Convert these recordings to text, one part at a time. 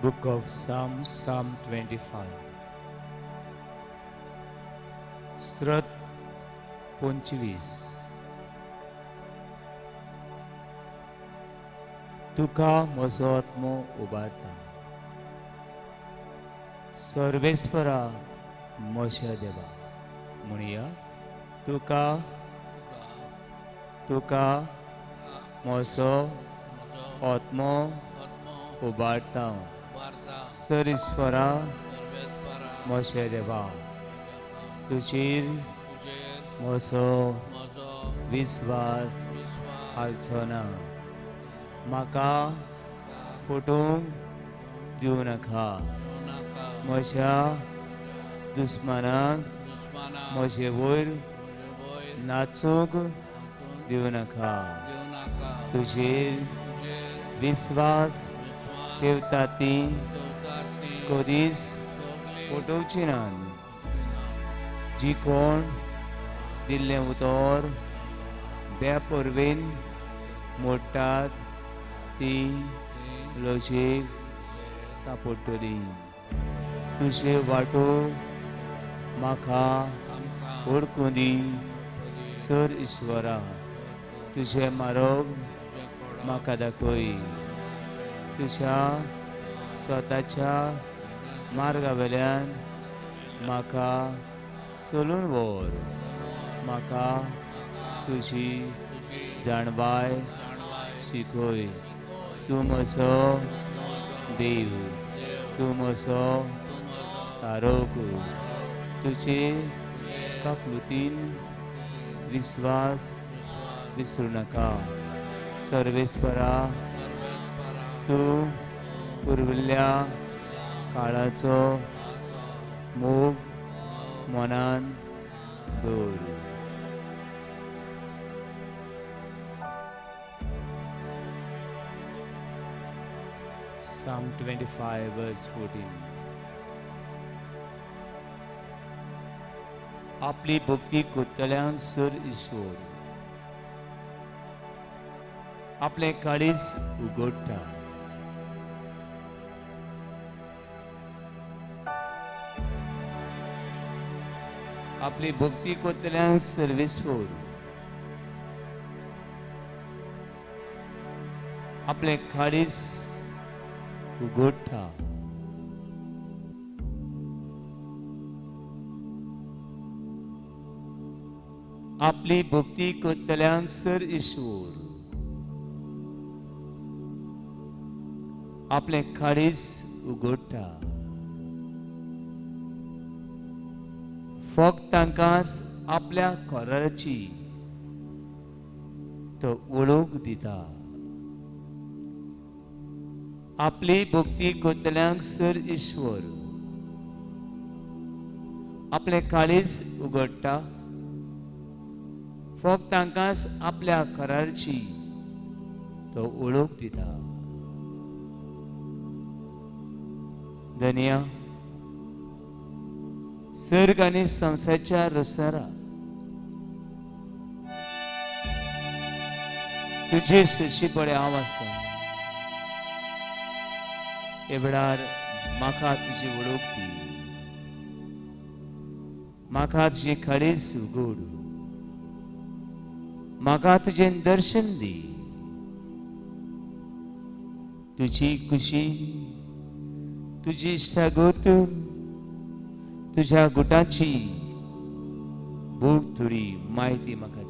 Book of Psalm, Psalm 25. Surat 25. तुका म्हजो आत्मो उबारता, सर्वेस्परा म्हज्या देवा. म्हणया, तुका तुका म्हजो आत्मो उबारता, सर्वेस्परा म्हज्या देवा, तुजेर म्हजो विस्वास हालचो ना, म्हाका फटोवंक दिवं नाका, म्हज्या दुस्मानाक म्हजे वयर नाचूंक दिवं नाका, तुजेर विस्वास ठेवता ती कदीच फटोवची ना. जी कोण दिल्लें उतर बेपर्वेन मोडटात ती लजेक सापडटली. तुजे वाटो म्हाका वळखूं दी सर ईश्वरा, तुजे मार्ग म्हाका दाखय, तुज्या स्वताच्या मार्गा वेल्यान म्हाका चलून व्हर, म्हाका तुजी जाणवाय शिकय. तूं म्हजो देव, तूं म्हजो तारक, तुजे काकलुतीन विस्वास विसरूं नाका. सर्वेस्परा तूं पुर्विल्ल्या काळाचो मोग मनान दवर. Psalm 25 verse 14. आपली भक्ती करतल्यांक सर ईश्वर आपलें काळीज उगडटा. आपली भक्ती करतल्यांक सर्वेस्पर आपलें काळीज उगडटा. आपली भक्ती करतल्यांक सर ईश्वर आपलें काळीज उगडटा. फक्त तांकां आपल्या कराराची तो वळख दिता. आपली भक्ती करतल्यांक सर ईश्वर आपलें काळीज उगडटा. फक्त तांकां आपल्या कराराची तो वळख दिता. धनिया सर्ग आनी संवसाराच्या रसरा तुजे सशी पळे हांव आसा. हे वेळार म्हाका तुजी वळख दी, म्हाका तुजी काळीज उगड, म्हाका तुजें दर्शन दी. तुजी खुशी, तुजी इश्टागत, तुज्या गुटाची भूक थोडी म्हायती म्हाका दी.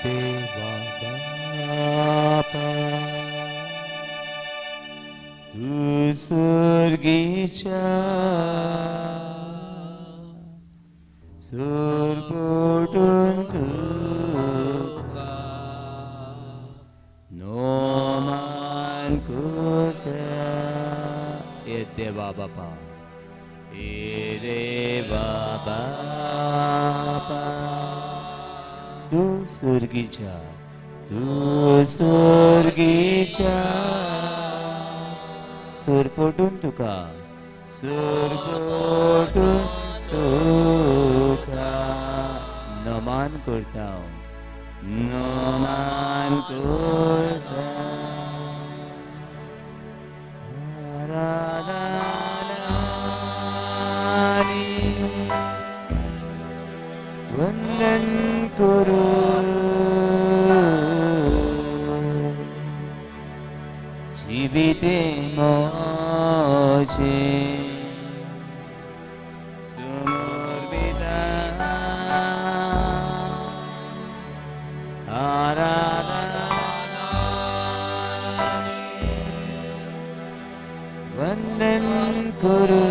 देवा बापा तूं सर्गीच्या सुरपोटून तुका नोमान करता. ये देवा बापा, ये देवा बापा, तूं सर्गीच्या, तूं सर्गीच्या सुरपोटून तुका, सुरपोटून तुका नमान करता, नमान करता. आराधनानी वंदन करू जीविते मोजे समर्पिता. आराधनानी वंदन करू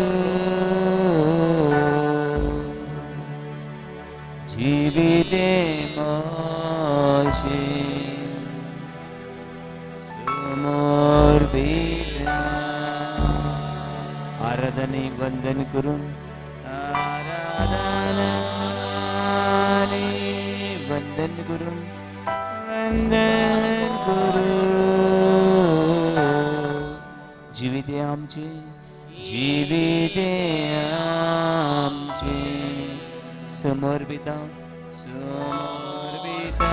जीविते मोजे समर्पिता. आराधने वंदन करून, आराधनाने वंदन करून, वंदन करू जीविते आमचे, जीविते आमचे समर्पिता, समर्पिता.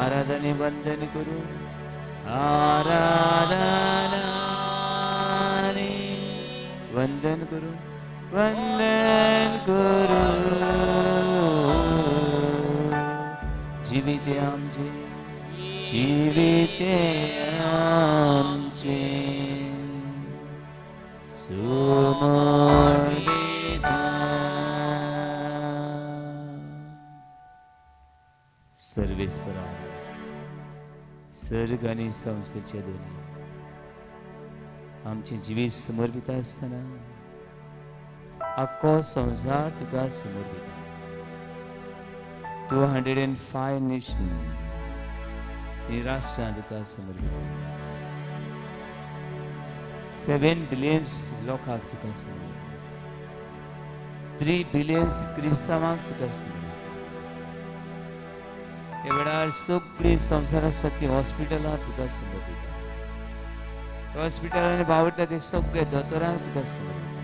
आराधने वंदन करू, आराधनाने वंदन करू, वंदन करू जीविते आमचे, जीविते आमचे समर्पिता. सर्वेस्परा, सर्ग आनी संस्थेचे दोनी, आमचे जिवीत समर्पित आसतना आख्खो संवसार तुका समर्पिता. 205 nation ही राष्ट्रां तुका समर्पिता. 7 बिलियन्स लोकांक तुका समर्पिता. 3 बिलियन्स क्रिस्तांवांक तुका समर्पिता. ह्या वेळार सगळीं संवसार आसा ती हॉस्पिटलां तुका समर्पिता. हॉस्पिटलांनी वावुरता ते सगळे दोतोरांक तुका समर्पिता,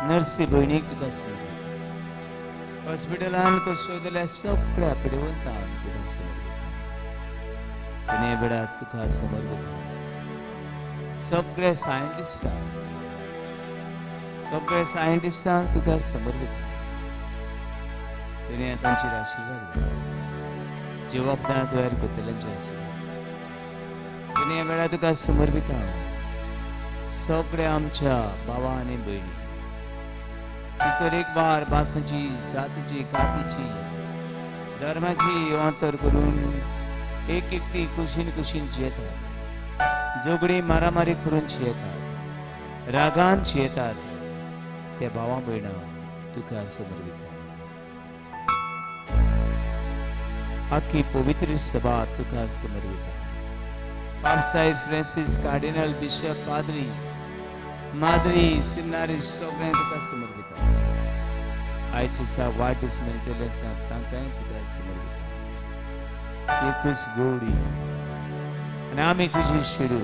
नर्सी भयणीक तुका समर्पिता, हॉस्पिटलान कशो सगळ्या पिडेवंतांक तुका समर्पिता. आनी वेळार तुका समर्पिता सगळे सायंटिस्टांक, सगळे सायंटिस्टांक तुका समर्पिता. तेणे तांचेर आशिर्वाद घाल, जे वखदां तयार करतल्यांचे आशिर्वाद. आनी ह्या वेळार तुका समर्पिता सगळे आमच्या भावा आनी भयणी, जी तरेकवार भासांची, जातीची, कातीची, धर्माची अंतर करून एक एकटी कुशीन कुशीन जियेतात, झगडी मारामारी करून जियेतात, रागान जियेतात, त्या भावा भयणां तुका समर्पिता. आखी पवित्र सभा तुका समर्पिता. पापसाहेब फ्रांसिस, कार्डिनल, बिशप, पाद्री, माद्री, सिमनारी सगळें तुका समर्पिता. आयचे दिसा वाडदीस मनयतले आसा तांकांय तुका समर्पिता. एकूच गोडी आनी आमी तुजी शिडू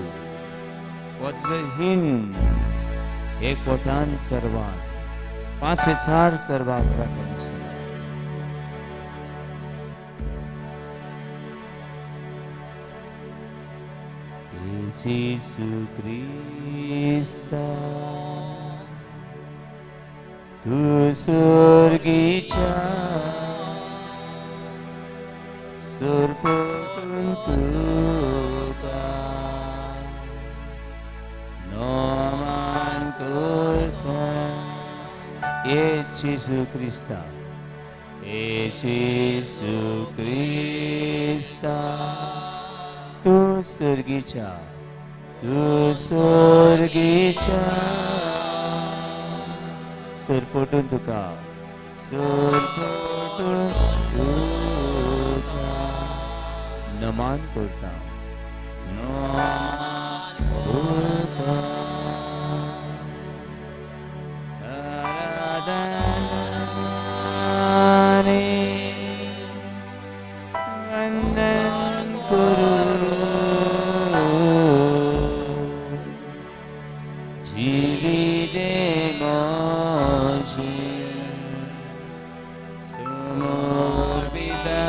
हो तुजो हिंड एक बोटान चरवान पांचवे चार चरवाक राखण. जेसू क्रिस्ता, तूं सर्गीच्या सुरपोटून तुका नमान करता. ये जेसू क्रिस्ता, हे जेजू क्रिस्ता तूं सर्गीच्या तूं सर्गीच्या सरपटून तुका सरपटून तुका नमान करता नमान करता आराधनाने वंदन करू जीविते माझे समर्पिता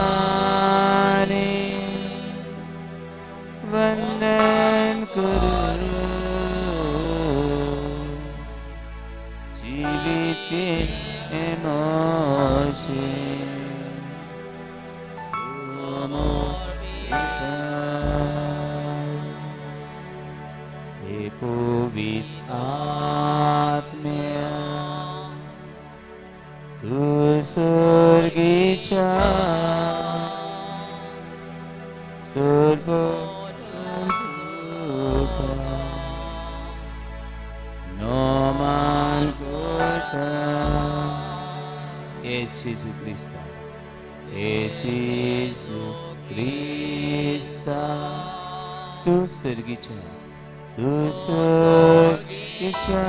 आराधनाने वंदन करू जीविते माझे समर्पिता हे पवित्र आत्म्या तूं सर्गीच्या सरपटून तुका नमान करता हे जेजू क्रिस्ता हे जेजू क्रिस्ता तूं सर्गीच्या तूं सर्गीच्या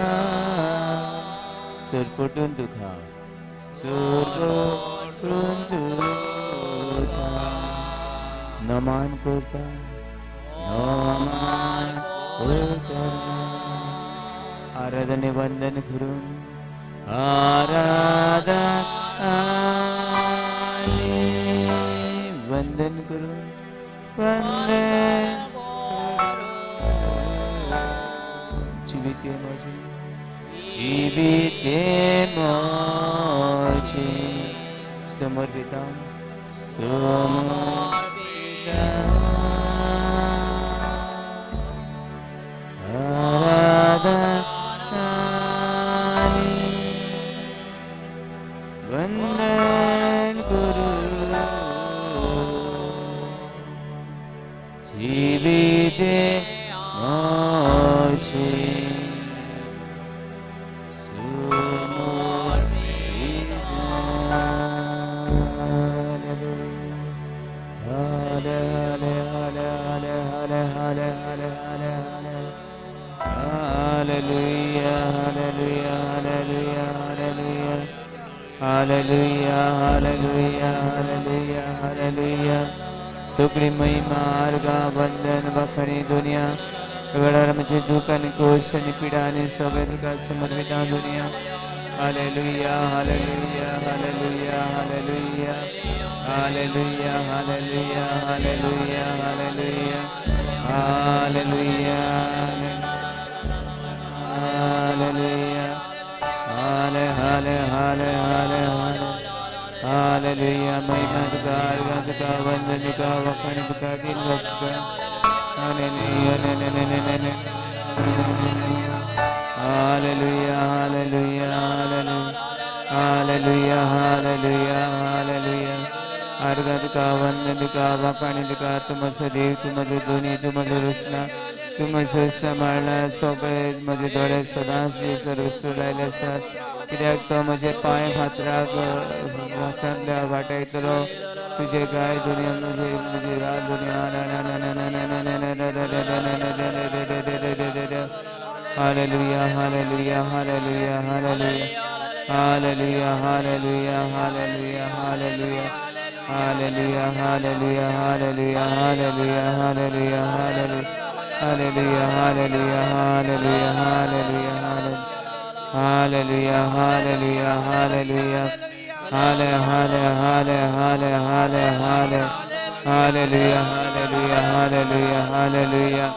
सरपटून तुका सरपटून तुका नमान करता नमान करता आराधने वंदन करून आराधने वंदन करून वंदन जीविते माझे जीविते माझे समर्पिता समर्पिता आराधनाने वंदन करू जीविते माझे समर्पिता. हाले हाले हाले हाले हाले हाले हाले हाले हाले. Hallelujah, hallelujah, hallelujah, hallelujah. Hallelujah, hallelujah, hallelujah, hallelujah. सगळी महिमा आर्गां वंदन वखणी दुनिया वेळार म्हजे दुःख आनी खोस आनी पिडा आनी सगळें तुका समर्पिता दुनिया. Hallelujah, hallelujah, hallelujah, hallelujah, hallelujah, hallelujah, hallelujah, hallelujah, hallelujah, hallelujah, हाले हाले हाले हाले हाले हालेलुया. महिमा तुका आर्गां तुका वंदन तुका वखाणी तुका दिल तुका. Hallelujah. Hallelujah, hallelujah, hallelujah, hallelujah, hallelujah. आर्गां तुका वंदन तुका वखाणी तुका. तूं म्हजो देव, तूं म्हजो धनी, तूं म्हजो रोसना, तूं म्हजो सांबाळना. सगळे म्हजे दोळे सदांच सर्वस्व लायले आसात, कित्याक तो म्हजे पांय फातराक वासांतल्या वाटयतलो. तुझे गाय दुनिया म्हजे म्हजी रात दुनिया. Hallelujah, hallelujah, hallelujah, hallelujah, hallelujah, hallelujah, hallelujah, hallelujah, hallelujah, hallelujah, hallelujah, hallelujah, hallelujah, hallelujah, hallelujah, hallelujah, hallelujah, hallelujah, hallelujah, hallelujah, हाले हाले हाले हाले हाले हाले. Hallelujah, hallelujah, hallelujah, hallelujah.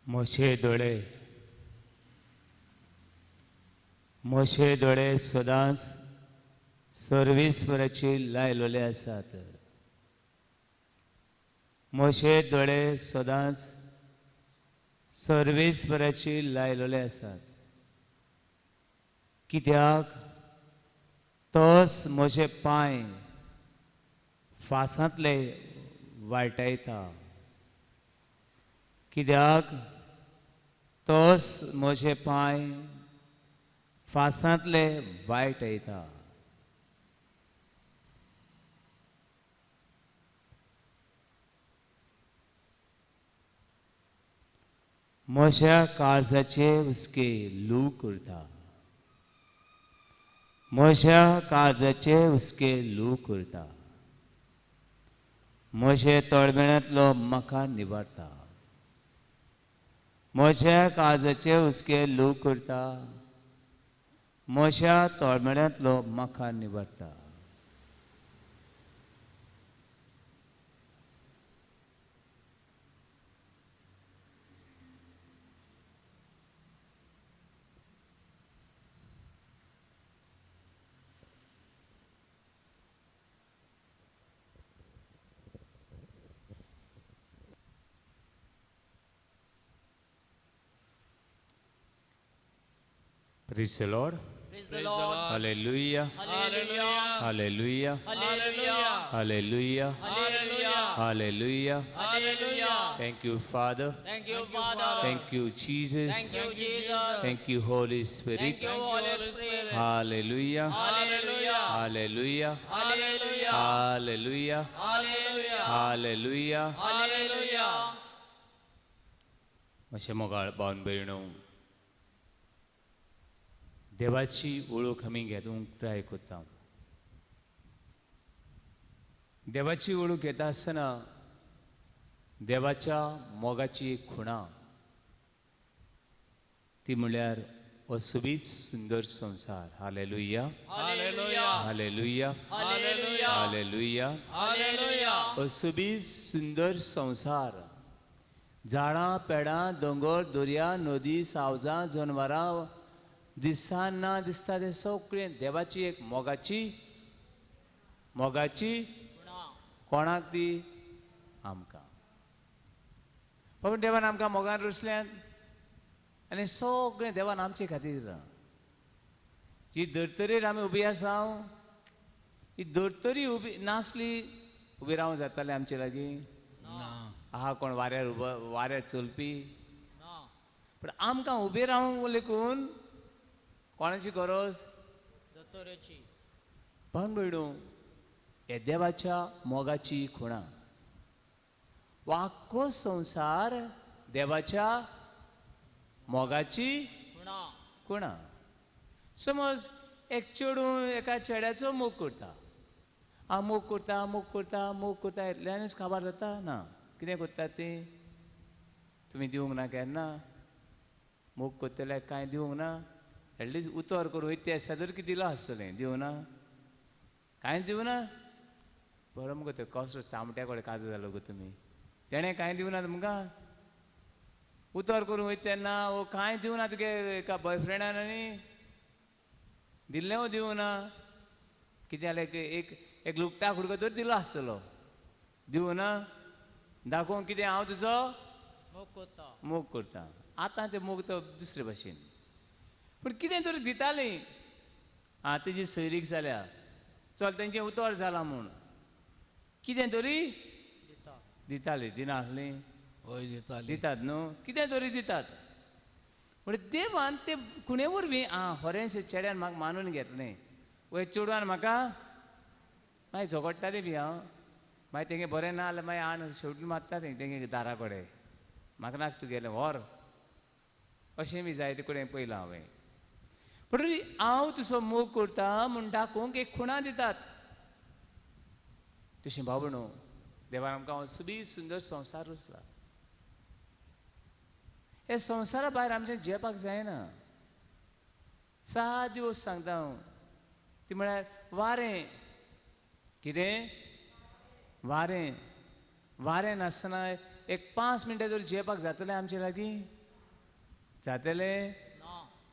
म्हजे दोळे, म्हजे दोळे सदांच सर्वेस्पराचेर लायलोले आसात. म्हजे दोळे सदांच सर्वेस्पराचेर लायलोले आसात. कित्याक तोच म्हजे पांय फासांतले वाटायता. कित्याक तोच म्हजे पांय फासांतले वायट येता. म्हज्या काळजाचे हुस्के लू करता. म्हज्या काळजाचे हुस्के लू करता. म्हजे तळमेळ्यांतलो म्हाका निवारता. म्हज्या काळजाचे हुस्के लू करता. म्हज्या तळमेळ्यांतलो म्हाका निवारता. Praise the Lord. Praise the Lord. Hallelujah. Hallelujah. Hallelujah. Hallelujah. Hallelujah. Hallelujah. Hallelujah. Hallelujah. Thank you, Father. Thank you, Father. Thank you, Jesus. Thank you, Jesus. Thank you, Holy Spirit. Thank you, Holy Spirit. Hallelujah. Hallelujah. Hallelujah. Hallelujah. Hallelujah. Hallelujah. Hallelujah. Hallelujah. मातशें मोगाळ भावन भयणो, देवाची वळख आमी घेवंक try करता. देवाची वळख घेता आसतना देवाच्या मोगाची एक खुणा, ती म्हणल्यार हो सोबीत सुंदर संवसार. Hallelujah. Hallelujah. Hallelujah. Hallelujah. Hallelujah. Hallelujah. हो सोबीत सुंदर संवसार, झाडां पेडां, दोंगर, दर्या, नदी, सावजां, जनवरां दिसता ना दिसता तें सगळें देवाची एक मोगाची, मोगाची कोणाक ती आमकां. पूण देवान आमकां मोगान रुसल्यान आनी सगळें देवान आमचे खातीर. जी धर्तरेर आमी उबी आसा ही धर्तरी उबी नासली उबी रावंक जातालें आमचे लागीं? ना. आहा कोण वाऱ्यार उबो, वाऱ्यार चलपी? ना. पूण आमकां उबे रावंक लेगून कोणाची गरज? दोतोराची. भावन भयणू, हे देवाच्या मोगाची खुणा. वाक्को संवसार देवाच्या मोगाची खुणा. खुणा. समज एक चेडूं एका चेड्याचो मोग करता, आ मोग करता, मोग करता, मोग करता, इतल्यानूच काबार जाता ना. कितें करतात ती? तुमी दिवंक ना केन्ना मोग करतल्याक कांय दिवंक ना? एटलिस्ट उतर करूं वयता तें आसा तर कितें दिलां आसतलें. दिवं ना? कांय दिवं ना? बरो मुगो तो कसलो चामट्या कडेन काजो जालो गो तुमी. तेणें कांय दिवं ना तुमकां? उतर करूं वयता तेन्ना वो कांय दिवं ना तुगे एका बॉयफ्रेंडान? आनी दिल्लें वो दिवं ना? कितें जालें? एक एक लुगटा कुडको तर दिलो आसतलो. दिवं ना? दाखोवंक कितें हांव तुजो मोग करता, मोग करता. आतां ते मोग तो दुसरे भाशेन, पूण कितें तरी दितालीं. आं तेजी सोयरीक जाल्या, चल तेंचें उतर जालां म्हूण कितें तरी दितालीं. दिनासलीं? हय दितालीं. दितात न्हू, कितें तरी दितात. पूण देवान ते खुणे वरवीं आं खरेंच चेड्यान म्हाका मानून घेतलें, वय चेडवान म्हाका मागीर झगडटालीं बी हांव, मागीर तेंगे बरें ना जाल्यार मागीर आण शेवटून मारतालीं तेंगे दारा कडेन, म्हाका नाका तुगेलें व्हर, अशें बी जायते कडेन पळयलां हांवें. पूण हांव तुजो मोग करता म्हूण दाखोवंक एक खुणा दितात. तशें भाव भयणो, देवान आमकां सोबीत सुंदर संवसार रचला. हे संवसारा भायर आमचें जियेवपाक जायना. सात दिवस सांगता हांव, ती म्हळ्यार वारें. कितें वारें? वारें नासतना एक 5 मिनटां जर जियेवपाक जातलें आमचे लागीं? जातलें?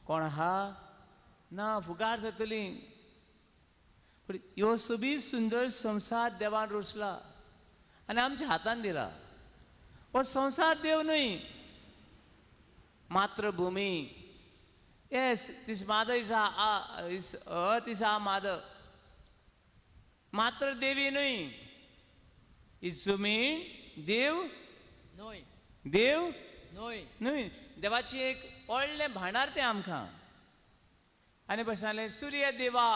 कोण आहा ना, फुगार जातली. पूण ह्यो सोबीत सुंदर संवसार देवान रचला आनी आमच्या हातान दिला. हो संवसार देव न्हय, मातृभुमी. Yes, this mother is is earth is our mother. मात्र देवी न्हय, ही जमीन देव न्हय, देव न्हय, न्हय. देवाची एक व्हडलें भांडार तें आमकां. आनी पळय सांगलें सूर्य देवा,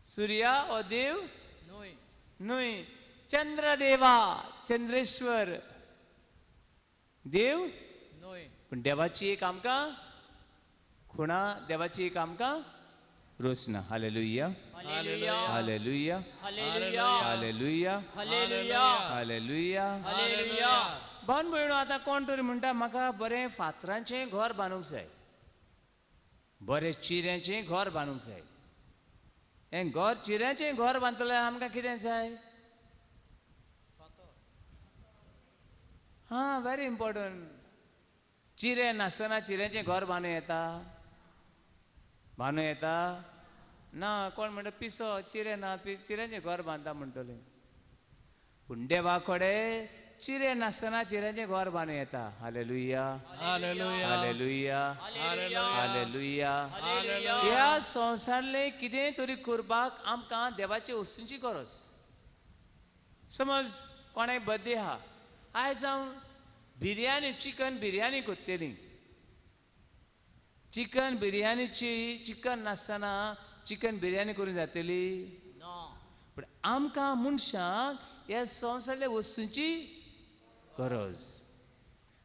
सूर्या हो देव न्हय, न्हय. चंद्र देवा, चंद्रेश्वर देव न्हय. पूण देवाची एक आमकां खुणा, देवाची एक आमकां रचना. Hallelujah, hallelujah, hallelujah, hallelujah, hallelujah, hallelujah, hallelujah, hallelujah. भावन भयणो, आतां कोण तरी म्हणटा म्हाका बरें फातरांचें घर बांदूंक जाय, बरें चिऱ्यांचें घर बांदूंक जाय. हें घर चिऱ्यांचें घर बांदतलें आमकां कितें जाय? हां, व्हेरी इम्पोर्टंट. चिरे नासतना चिऱ्यांचें घर बांदूं येता? बांदूं येता ना. कोण म्हणटा पिसो, चिरे ना, चिऱ्यांचें घर बांदता म्हणटलें. पूण देवा कडेन चिरे नासतना चिऱ्यांचें घर बांदूं येता. Hallelujah, hallelujah, hallelujah, hallelujah, hallelujah. ह्या संवसारलें कितें तरी करपाक आमकां देवाचे वस्तूंची गरज. समज कोणाय बर्थडे आहा, आयज हांव बिरयानी, चिकन बिरयानी करतली. चिकन बिरयानीची, चिकन नासतना चिकन बिरयानी करूंक जातली? पूण आमकां मनशांक ह्या संवसारल्या वस्तूंची गरज.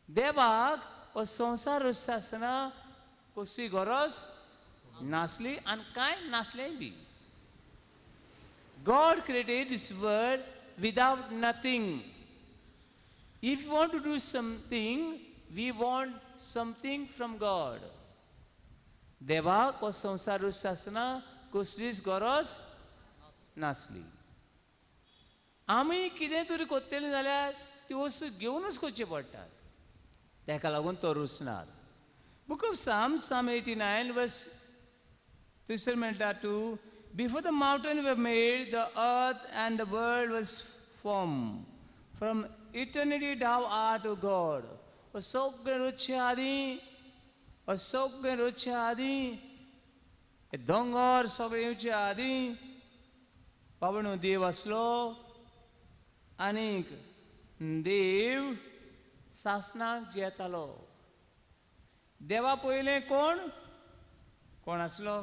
देवाक हो संवसार रचता आसतना कसली गरज नासली आनी कांय नासलेंय बी. God created this world without nothing. If you want to do something, we want something from God. देवाक हो संवसार रचता आसतना कसलीच गरज नासली. आमी कितें तरी करतलीं जाल्यार ती वस्तू घेवनूच करची पडटा, ताका लागून तो रुसणार. Book of Psalm, Psalm 89 verse थंयसर म्हणटा 2, before the mountain were made, the earth and the world was form, from eternity thou art O God. हो सगळें रचचे आदीं, हो सगळें रचचे आदीं, हे दोंगर सगळे येवचे आदीं, बाबणो देव आसलो आनीक देव सासणाक जियेतालो. देवा पयलें कोण कोण आसलो?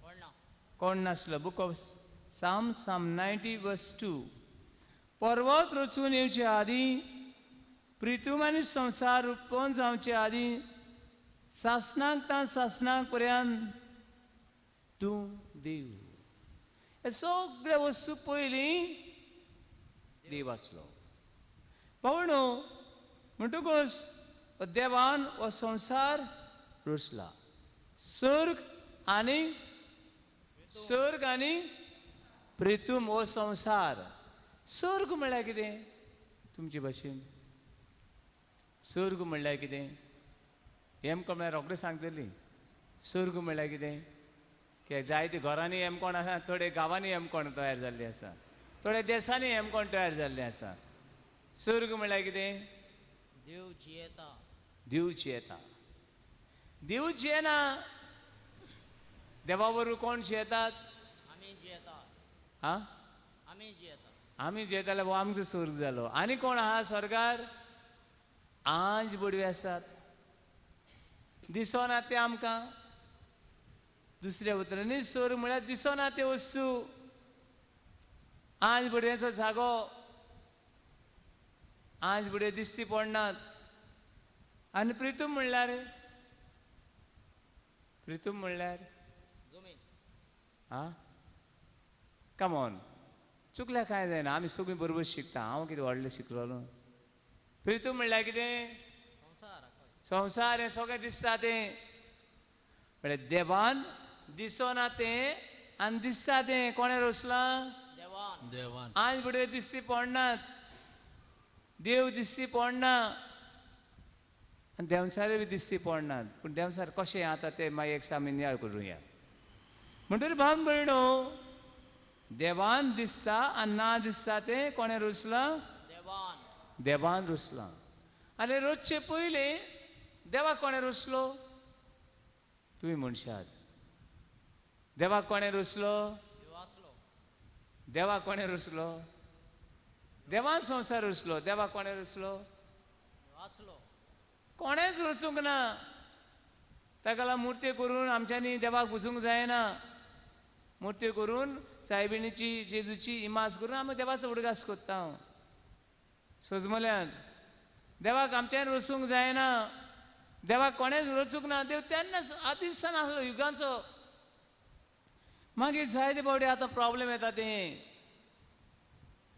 कोण ना. कोण नासलो. Book of Psalm, Psalm 90 verse 2. पर्वत रचून येवचे आदीं, प्रितूम आनी संवसार उत्पन्न जावचे आदीं, सासणाक तां सासणाक पर्यंत तूं देव. हे सगळे वस्तू पयलीं देव आसलो. पावणो म्हणटकूच देवान हो संवसार रचला. सर्ग आनी प्रितूम हो संवसार. सर्ग म्हणल्यार कितें तुमचे भाशेन? सर्ग म्हणल्यार कितें? हेमकोण म्हळ्यार रोखडें सांगतली. सर्ग म्हणल्यार कितें? की जायते घरांनी हेमकोण आसा, थोडे गांवांनी हेमकोण तयार जाल्ले आसा, थोड्या देसांनी हेमकोण तयार जाल्ले आसा. सर्ग म्हणल्यार कितें? देव जियेता. देव जियेता. देव जियेना. देवा बरोबर कोण जियेतात? आमी जियेता. हा. आमी जियेता. आमी जियेताले. हो आमचो स्वर्ग जालो. आनी कोण आहा स्वर्गार? आंज बडवे आसात, दिसना ते आमकां. दुसऱ्या उतरांनी स्वर्ग म्हळ्यार दिसना ते वस्तू, आंज बडव्याचो जागो. आंज बडवे दिसती पडनात. आनी प्रितूम म्हणल्यार, प्रितूम म्हणल्यार जमीन. आं, कमॉन, चुकल्या कांय जायना. आमी सगळीं बरोबर शिकता. हांव कितें व्हडलें शिकलोलो? प्रितूम म्हणल्यार कितें? संवसार आखो. संवसार हें सगळें दिसता तें. म्हळ्यार देवान दिसना तें आनी दिसता तें कोणें रचलां? देवान. देवान. आंज बडवे दिसती पडनात, देव दिसती पडना आनी देंवचारय बी दिसती पडनात. पूण देंवचार कशें आतां तें मागीर एक आमी नियाळ करुया. म्हणटकीर भाव भयणो, देवान दिसता आनी ना दिसता तें कोणें रचलां? देवान. देवान रचलां. आनी रचचे पयलीं देवाक कोणें रचलो? तुमी म्हणशात, देवाक कोणें रचलो? देव आसलो. देवाक कोणें रचलो? देवान संवसार रचलो. देवाक कोणें रचलो? देव आसलो. कोणेंच रचूंक ना. ताका लागून मुर्ती करून आमच्यांनी देवाक पुजूंक जायना. मुर्ती करून सायबिणीची जेजूची इमाज करून आमी देवाचो उडगास करता. सजमल्यान देवाक आमच्यान रचूंक जायना. देवाक कोणेंच रचूंक ना. देव तेन्नाच आदिसान आसलो युगांचो. मागीर जायते फावटी आतां प्रॉब्लेम येता तें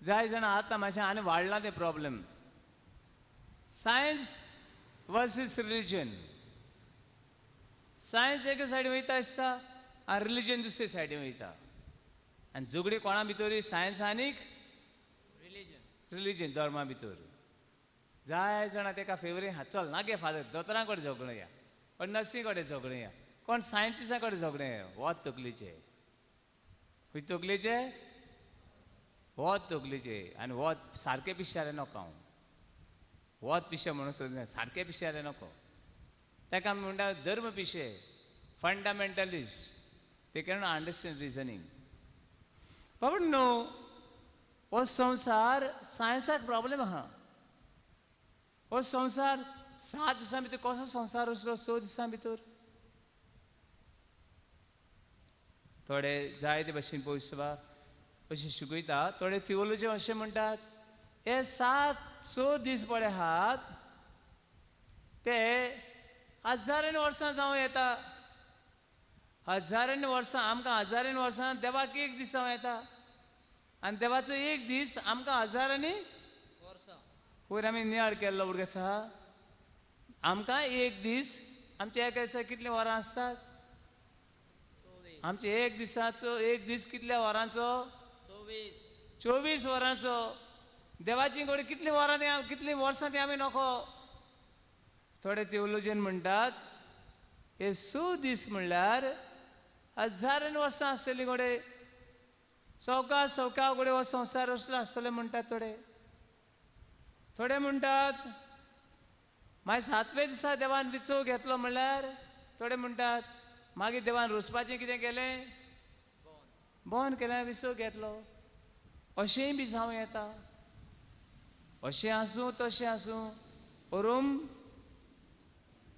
जाय जाणां आतां मातशें आनी वाडलां तें problem. Science versus religion. Science एके सायडीन वयता आसता आनी रिलीजन दुसरे सायडीन वयता. आनी झगडी कोणा भितर? सायन्स आनीक रिलीजन. रिलीजन, धर्मा भितर. जाय जाणां तेका फेवरेट हा. चल ना गे फादर, दोतोरां कडेन झगडया, कोण नर्सी कडेन झगडया, कोण सायंटिस्टा कडेन झगडया. वत तकलेचे, खंय तकलेचे वत तकलेचे. आनी वत सारकें पिशे नको. हांव वत पिशे म्हणून सोदना, सारकें पिशे नको. ताका आमी म्हणटा धर्म पिशे, फंडामेंटलिस्ट. ते can understand reasoning. बाबा न्हू, हो संवसार सायन्साक प्रॉब्लेम आहा. हो संवसार 7 दिसां भितर कसो संवसार आसलो? 6 दिसां भितर. थोडे जायते भशेन पयस अशें शिकयता. थोडे थियोलॉजी अशें म्हणटात, हे 7 6 दीस पळय आहात ते हजारांनी वर्सां जावं येता. हजारांनी वर्सां आमकां, हजारांनी वर्सां देवाक एक दीस जावं येता आनी देवाचो एक दीस आमकां हजारांनी वर्सां. पयर आमी नियाळ केल्लो भुरगे आसा. आमकां एक दीस, आमच्या एका दिसा कितलीं वरां आसतात? 24. आमचे एक दिसाचो एक दीस कितल्या वरांचो? 24. 24 वरांचो. देवाची कडेन कितलीं वरां तें, कितलीं वर्सां तें आमी नको. थोडे थियोलॉजियन म्हणटात, हे 6 दीस म्हणल्यार हजारांनी वर्सां आसतलीं घडये. सवका सवका घडये हो संवसार असलो आसतले म्हणटात थोडे. थोडे म्हणटात मागीर सातव्या दिसा देवान विचोव घेतलो. म्हणल्यार थोडे म्हणटात मागीर देवान रोसपाचें कितें केलें? बंद केलें, विसव घेतलो. अशेंय बी जावं येता. अशें आसूं तशें आसूं, अरूम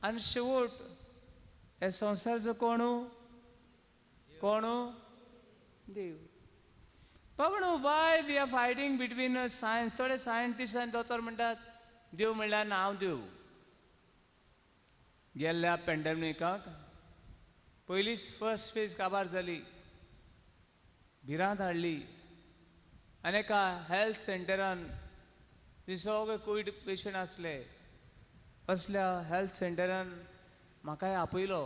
आनी शेवट हे संवसाराचो कोणू कोणू देव. बाबा, why we are fighting between science? थोडे सायंटिस्ट आनी दोतोर म्हणटात देव म्हणल्यार हांव देव. गेल्ल्या पेंडेमिकाक पयलीच फर्स्ट फेज काबार जाली, भिरांत हाडली आनी एका हेल्थ सेंटरान जे सगळे कोवीड पेशंट आसले असल्या हेल्थ सेंटरान म्हाकाय आपयलो.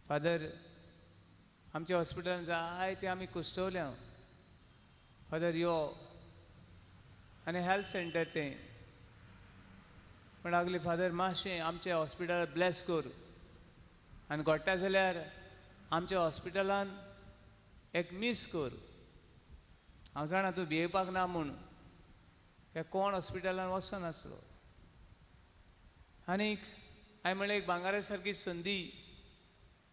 फादर, आमच्या हॉस्पिटलान जायते आमी कुश्टवल्या, फादर यो. आनी हेल्थ सेंटर तें म्हण लागली, फादर मातशें आमच्या हॉस्पिटलाक ब्लॅस कर आनी घडटा जाल्यार आमच्या हॉस्पिटलान एक मीस कर. हांव जाणा तूं भियेवपाक ना म्हूण, कित्याक कोण हॉस्पिटलान वचनासलो. आनीक हांवें म्हणलें, एक भांगरा सारकी संदी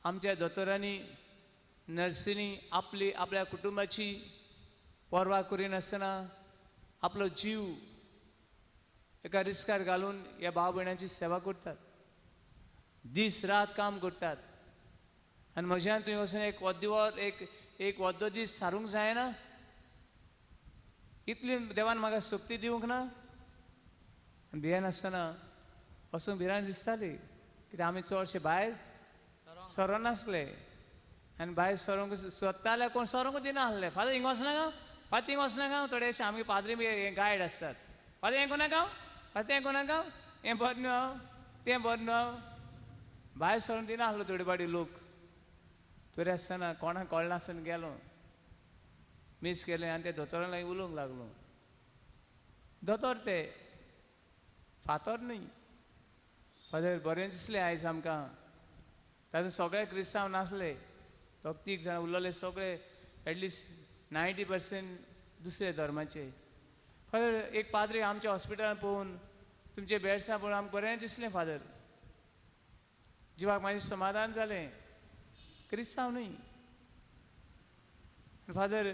आमच्या दोतोरांनी नर्सींनी आपली आपल्या कुटुंबाची पर्वा करिनासतना आपलो जीव एका रिस्कार घालून ह्या भाव भयणांची सेवा करतात, दीस रात काम करतात. आनी म्हज्यान थंय वचून एक अर्दी एक एक अर्दो दीस सारूंक जायना? इतली देवान म्हाका शक्ती दिवंक ना? आनी भियेनासतना वचूंक भिरांत दिसताली, कित्याक आमी चडशे भायर सरनासले आनी भायर सरूंक सोदता जाल्यार कोण सरूंक दिना आसले. फादर हिंगा वचनाका, फादर थिंगा वचनाका. थोडे अशे आमगे पाद्री बी गायड आसतात. फादर हें कोणाका, फादर तें कोणाका, हें बरें न्हू, तें बरें न्हू. भायर सरूंक दिना आसलो थोडे फावटी लोक. तरी आसतना कोणाक कळनासतना गेलो, मीस केलें आनी ते दोतोरा लागीं उलोवंक लागलो. दोतोर ते फातोर न्हय. फादर बरें दिसलें आयज आमकां. तातूंत सगळे क्रिस्तांव नासले, दोग तीग जाणां उरलेले, सगळे एटलिस्ट 90% दुसरे धर्माचे. फादर, एक पाद्री आमच्या हॉस्पिटलान पळोवन, तुमचे बेडसां पळोवन आमकां बरें दिसलें फादर, जिवाक मातशें समाधान जालें. क्रिस्तांव न्हय फादर.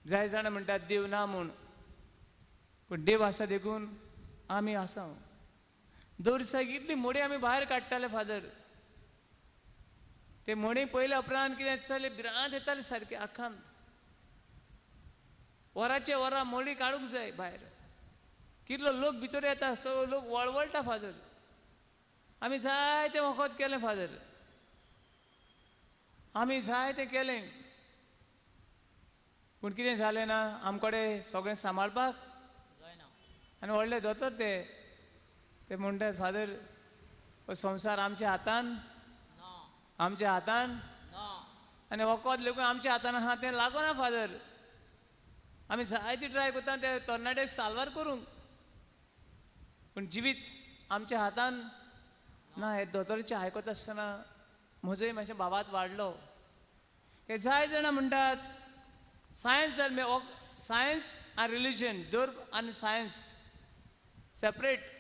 जाय जाणां म्हणटात देव ना म्हूण, पूण देव आसा देखून आमी आसा. दर दिसाक इतली मोडी आमी भायर काडटाले फादर. ते मोडी पयल्या उपरांत कितें जालें, भिरांत येताली सारकी आखान. वराचे वरां मोडी काडूंक जाय भायर. कितलो लोक भितर येता, सगळो लोक वळवळटा फादर. आमी जायतें वखद केलें फादर, आमी जायतें केलें, पूण कितें जालें ना, आम कडेन सगळें सांबाळपाक जायना. आनी व्हडले दोतोर ते ते म्हणटात, फादर हो संवसार आमच्या हातान ना. आमच्या हातान ना. आनी वखद लेगून आमच्या हातान आहा तें लागना फादर. आमी जायती ट्राय करता ते तरणाटे साल्वार करूंक, पूण जिवीत आमच्या हातान ना. हे दोतोराचें आयकत आसतना म्हजोय मातशें बाबात वाडलो. हे जाय जाणां म्हणटात सायन्स सायन्स आनी रिलिजन, धर्म आनी सायन्स सेपरेट.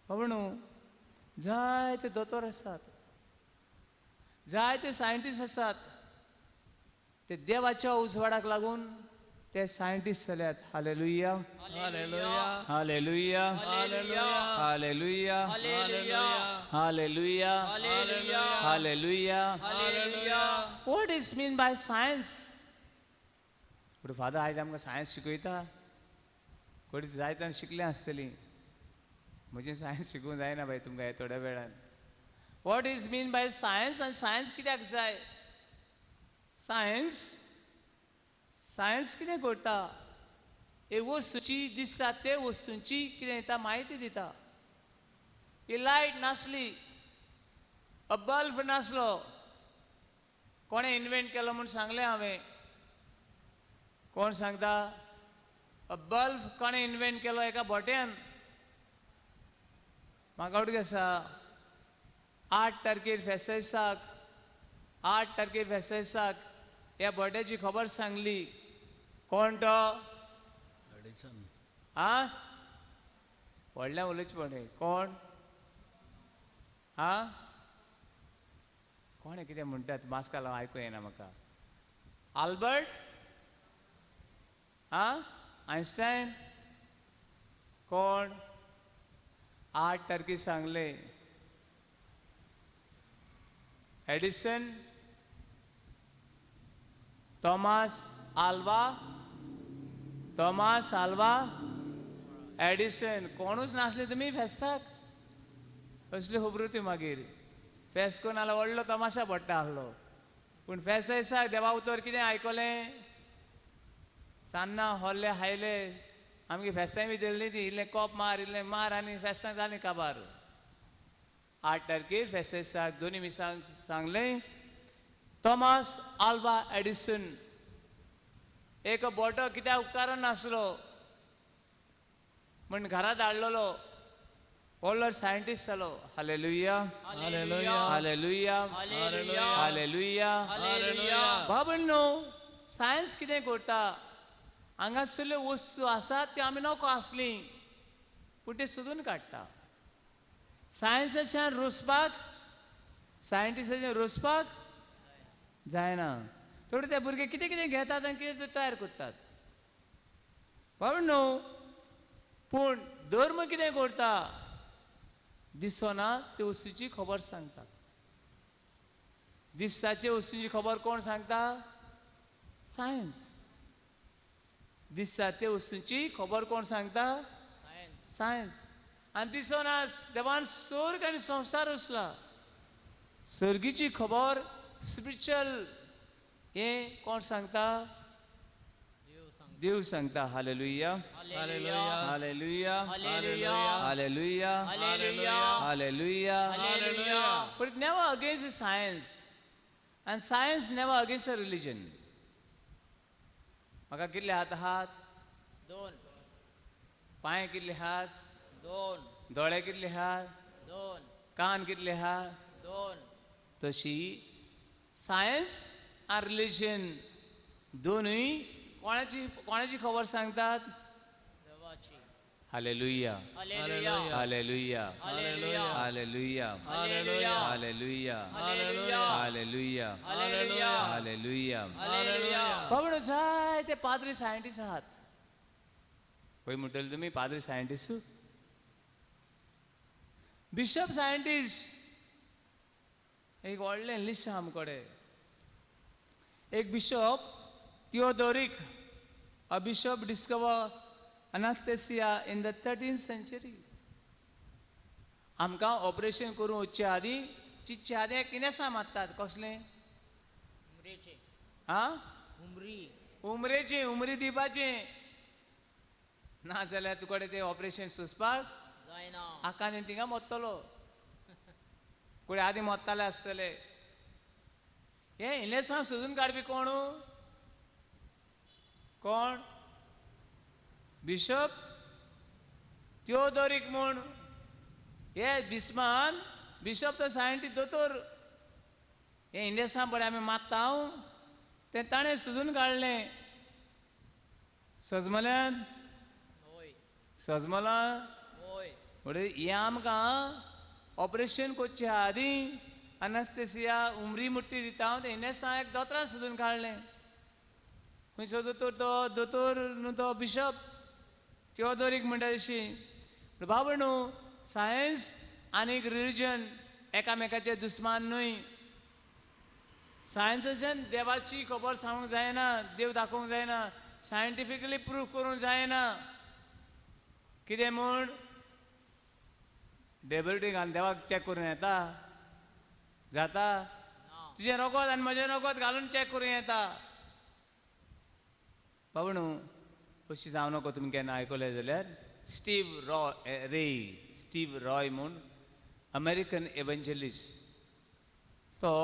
बाबा न्हू, जायते दोतोर आसात, जायते सायंटिस्ट आसात, ते देवाच्या उजवाडाक लागून ते सायंटिस्ट जाल्यात. Hallelujah. Hallelujah. Hallelujah. Hallelujah. Hallelujah. Hallelujah. Hallelujah. Hallelujah. Hallelujah. Hallelujah. What is mean by science? पूण फादर आयज आमकां सायन्स शिकयता. कोणी जायते जाण शिकले आसतली, म्हजें सायन्स शिकूंक जायना बाय तुमकां ह्या थोड्या वेळान. What is mean by science आनी सायन्स कित्याक जाय? सायन्स सायन्स कितें करता? एक वस्तूची दिसता ते वस्तूंची कितें दिता, म्हायती दिता. ही लायट नासली, बल्ब नासलो, कोणें इन्वेंट केलो म्हूण सांगलें हांवें? कोण सांगता? बल्ब कोणें इन्वेंट केलो? एका बोट्यान. म्हाका आवड आसा, 8 तारखेर फेस्ताक, 8 तारखेर फेस्ताक ह्या बोट्याची खबर सांगली. कोण तो? एडिसन. आ, व्हडल्यान उलोवचें पडलें. कोण आ कोण कितें म्हणटात, मास्क लावन आयकूं येना म्हाका. आल्बर्ट आं, आयन्स्टायन कोण? 8 तारखे सांगले. Edison, Thomas Alva, Thomas Alva Edison. कोणूच नासले तुमी फेस्ताक, असल्यो खबरो त्यो. मागीर फेस्त करून नाल्यार व्हडलो तमाशा पडटा आसलो. पूण फेस्त दिसाक देवा उतर कितें आयकलें? सान्नां होल्ले खायले, आमगे फेस्तां बी धरलीं ती, इल्लें कोप मार इल्लें मार आनी फेस्तां जालीं काबार. 8 तारखेर फेस्त दिसाक दोनी मिसांक सांगलें, थॉमस आल्वा एडिसन एक बोटो कित्याक उपकारन नासलो म्हण घरा धाडलेलो, व्हडलो सायंटिस्ट जालो. Hallelujah, hallelujah, hallelujah, hallelujah, hallelujah. Hallelujah. बाबण्णो, सायन्स कितें करता? हांगासरल्यो वस्तू आसात त्यो आमी नको आसली, पूण त्यो सोदून काडटा. सायन्साच्यान रोसपाक, सायंटिस्टाच्यान रोसपाक जायना. थोडे ते भुरगे कितें कितें घेतात आनी कितें ते तयार करतात. बाबण्णो, पूण धर्म कितें करता? दिसना ते वस्तूची खबर सांगता. दिसताचे वस्तूची खबर कोण सांगता? सायन्स. दिसता ते वस्तूची खबर कोण सांगता? सायन्स. आनी दिसना देवान स्वर्ग आनी संवसार वसला, सर्गीची खबर स्पिरिच्युअल हें कोण सांगता? देव सांगता. Hallelujah, hallelujah, hallelujah, hallelujah, hallelujah, hallelujah, hallelujah. Hallelujah. But it never against the science, and science never against the religion. म्हाका कितले हात आहात? 2. पांय कितले आहात? 2. दोळे कितले आहात? 2. कान कितले आहात? 2. तशी सायन्स आनी रिलीजन दोनूय कोणाची कोणाची खबर सांगतात? देवाची. Hallelujah, hallelujah, hallelujah, hallelujah, hallelujah, hallelujah, hallelujah, hallelujah, hallelujah, hallelujah, hallelujah. Hallelujah. बाबडो, जायते पाद्री सायंटिस्ट आहात. खंय म्हणटले तुमी पाद्री सायंटिस्ट? बिशप सायंटिस्ट एक व्हडलें लिस्ट आहा आमचे कडेन. एक bishop Theodoric, a bishop discover anaesthesia in the 13th century. आमकां ऑपरेशन करूंक वचचे आदीं, चिंतचे आदीं एक इनेसां मारतात. कसलें? उमरेचे. आं, उमरी. उमरेचें, उमरी दिवपाचें. ना जाल्यार तुकडे तें ऑपरेशन सोंसपाक जायना. आकान थिंगा मोत्तलो, कुडे आदीं मोत्ताले आसतले. हें इलेसांव सोदून काडपी कोण? कोण? बिशप त्योदोरीक म्हूण. हे बिस्मान बिशप तो सायंटिस्ट दोतोर. हें इंडेसां पळय आमी मारता हांव तें ताणें सोदून काडलें. सजमल्यान होय. सजमलां. होय. म्हणटकीर हें आमकां ऑपरेशन करचे आदीं अनास्थेसिया उमरी मुट्टी दिता हांव, तें इनेसां एक दोतोरान सोदून काडलें. खंयचो दोतोर? तो दोतोर न्हू, तो बिशप त्योदोरीक म्हणटा तशी. बाबा न्हू, सायन्स आनी रिलिजन एकामेकाचे दुस्मान न्हय. सायन्साच्यान देवाची खबर सांगूंक जायना, देव दाखोवंक जायना, सायंटिफिकली प्रूफ करूंक जायना. कितें म्हूण डेबरेटी घालून देवाक चॅक करूं येता? जाता? ना. तुजें रगत आनी म्हजें रगत घालून चॅक करूं येता? बाबा न्हू, अशी जावं नको. तुमी केन्ना आयकलें जाल्यार स्टीव रॉय रे, स्टीव रॉय म्हूण अमेरिकन एव्हंजलिस्ट, तो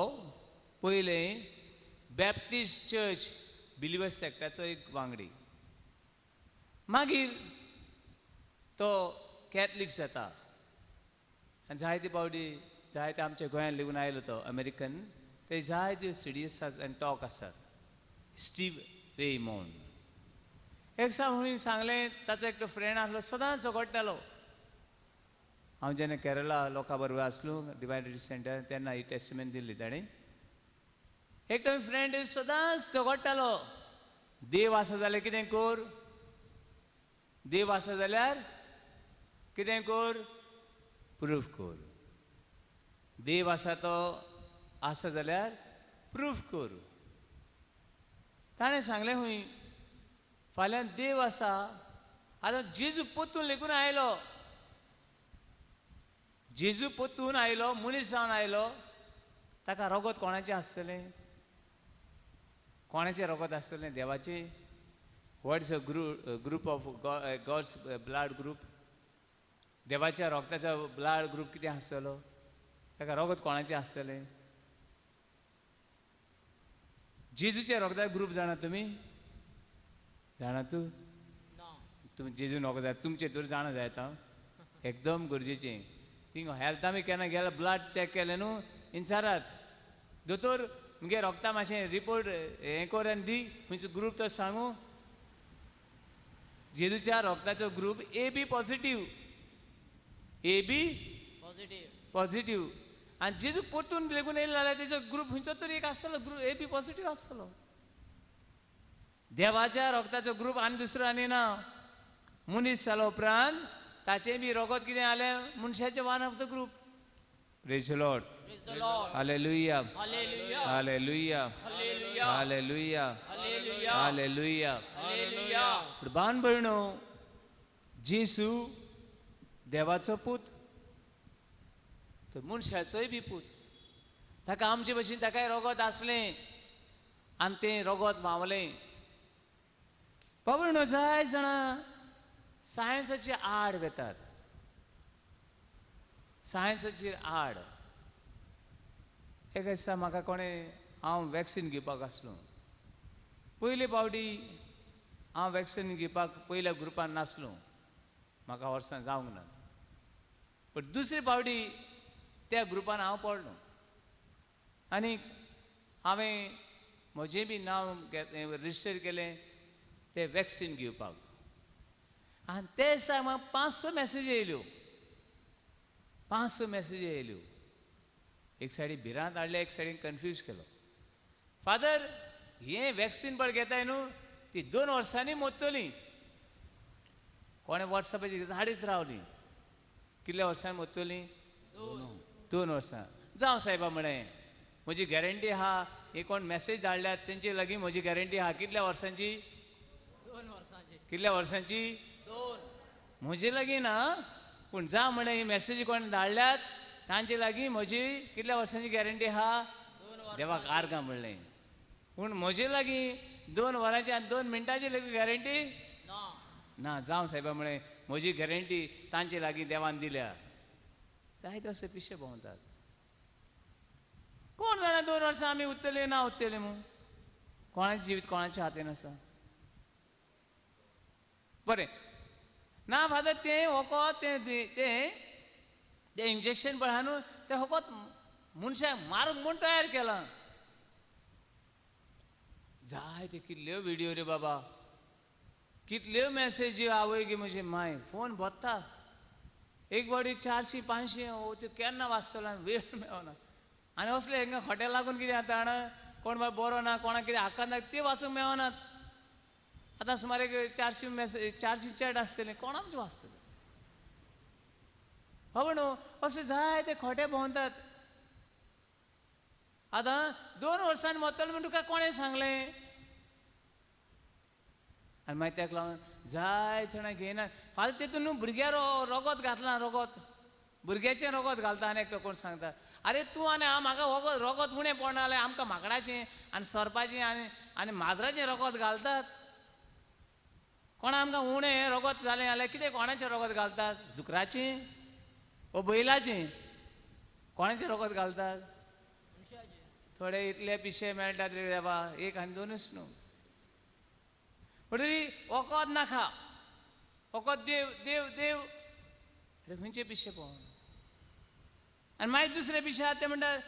पयलें बॅप्टिस्ट चर्च बिलिवर्स सेक्टाचो एक वांगडी, मागीर तो कॅथलीक जाता. आनी जायते फावटी जायते आमच्या गोंयांत लेगून आयलो तो अमेरिकन. ते जायते सिडी आसात आनी टॉक आसात. स्टीव रेमोन एक दिसा हुंय सांगलें, ताचो एकटो फ्रेंड आसलो, सदांच झगडटालो. हांव जेन्ना केरला लोकां बरोबर आसलो डिवायन रिट्रीट सेंटर, तेन्ना ही टेस्टिमेंट दिल्ली ताणें. एकटो फ्रेंड सदांच झगडटालो, देव आसा जाल्यार कितें कर. देव आसा जाल्यार कितें कर, प्रूफ कर. देव आसा तो आसा जाल्यार प्रूफ कर. ताणें सांगलें खंय फाल्यां देव आसा. आतां जेजू पोतून लेगून आयलो, जेजू पोतून आयलो, मनीस जावन आयलो. ताका रगत कोणाचें आसतलें? कोणाचें रगत आसतलें? देवाचें. What is a group of God's blood group? देवाच्या रगताचो ब्लड ग्रूप कितें आसतलो? ताका रगत कोणाचें आसतलें? जेजूच्या रगता ग्रूप जाणा तुमी? जाणा तूं? ना. तुमी जेजू नको जाय तुमचें तर जाणा जायता, एकदम गरजेचें. थिंग हेल्थ आमी केन्ना गेल्यार ब्लड चॅक केलें न्हू, विचारात दोतोर मुगे रगता मातशें रिपोर्ट हें कर आनी दी, खंयचो ग्रूप तो सांगू. जेजूच्या रगताचो group A B positive, A B positive. Positive. आनी जेजू परतून लेगून येयलो जाल्यार तेजो ग्रूप खंयचो तरी एक आसतलो, ग्रूप ए बी पॉझिटीव आसतलो. देवाच्या रगताचो ग्रूप आनी दुसरो आनी ना. मनीस जालो उपरांत ताचें बी रगत कितें जालें, मनशाचें one of the group. Praise the Lord. Praise the Lord. Hallelujah. Hallelujah. Hallelujah. Hallelujah. Hallelujah. Hallelujah. Hallelujah. Hallelujah. पूण भावन भयणो, जेसू देवाचो पूत, तर मनशाचोय बी पूत. ताका आमचे भशेन ताकाय रगत आसलें आनी तें रगत व्हांवलें. बाबा जाय जाणां सायन्साचे आड वेतात, सायन्साचेर आड. एक दिसा म्हाका कोणें, हांव वॅक्सीन घेवपाक आसलो पयले फावटी, हांव वॅक्सीन घेवपाक पयल्या ग्रुपान नासलो, म्हाका वर्सां जावंक ना. पूण दुसरे फावटी त्या ग्रुपान हांव पडलो आनी हांवें म्हजें बी नांव रजिस्टर केलें तें वॅक्सीन घेवपाक. आनी ते दिसा म्हाका 500 मॅसेजी येयल्यो, 500 मॅसेजी येयल्यो. एक सायडीन भिरांत हाडल्या, एक सायडीन कन्फ्यूज केलो. फादर हें वॅक्सीन पळय घेताय न्हू, ती 2 वर्सांनी मोत्तली. कोणें वॉट्सॅपाचेर धाडीत रावली, कितल्या वर्सांनी मोत्तली? 2 वर्सां. जावं सायबा म्हळें, म्हजी गॅरंटी आहा, हे कोण मॅसेज धाडल्यात तेंचे लागीं म्हजी गॅरंटी आहा. कितल्या वर्सांची? 2 वर्सांची. कितल्या वर्सांची? 2. म्हजे लागीं ना, पूण जा म्हळें ही मॅसेज कोण धाडल्यात तांचे लागीं म्हजी कितल्या वर्सांची गॅरंटी आहा? 2 वर्सां. देवाक आर्गां म्हणलें. पूण म्हजे लागीं 2 वरांची आनी 2 मिनटांची लेगीत गॅरंटी ना. ना. जावं सायबा म्हळें, म्हजी गॅरंटी तांचे लागीं देवान दिल्या. जाय तशे पिशे भोंवतात. कोण जाणा 2 वर्सां आमी उत्तले ना उत्तले म्हूण. कोणाचें जिवीत कोणाच्या हातीन आसा. बरें ना फादर, तें वखद तें तें तें इंजेक्शन पळय न्हू, तें फकत मनशाक मारूंक म्हूण तयार केलां. जाय ते कितल्यो विडियो रे बाबा, कितल्यो मॅसेजी. आवय गे म्हजी माय फोन भोत्ता, एक फावटी 400 500 ओ त्यो केन्ना वाचतलो, वेळ मेळना. आनी असले हांकां खोटे लागून कितें जाता जाणा, कोण बाबा बरो ना, कोणाक कितें आकांत ना, ते वाचूंक मेळनात. आतां सुमार एक 400 मॅसेज, 400 चॅट आसतले, कोण आमचें वाचतलें? बाबा न्हू, अशें जाय ते खोटे भोंवतात. आतां 2 वर्सांनी मरतलो म्हूण तुका कोणें सांगलें? आनी मागीर ताका लागून जाय जाणां घेयना. फाल्यां तितून न्हू भुरग्या रगत घातलां, रगत भुरग्याचें रगत घालता. आनी एकटो कोण सांगता, आरे तूं आनी हांव म्हाका रगत उणें पडना जाल्यार आमकां माकडाचें आनी सरपाचें आनी आनी माजराचें रगत घालतात. कोणा आमकां उणें रगत जालें जाल्यार कितें कोणाचें रगत घालतात? दुकराचें ओ बैलाचें? कोणाचें रगत घालतात? थोडे इतले पिशे मेळटात रे बाबा, 1 आनी 2 न्हू. म्हणटरी वखद नाका, वखद देव देव देव. अरे खंयचे पिशे पळोवन. आनी मागीर दुसरे पिशे आहा ते म्हणटात,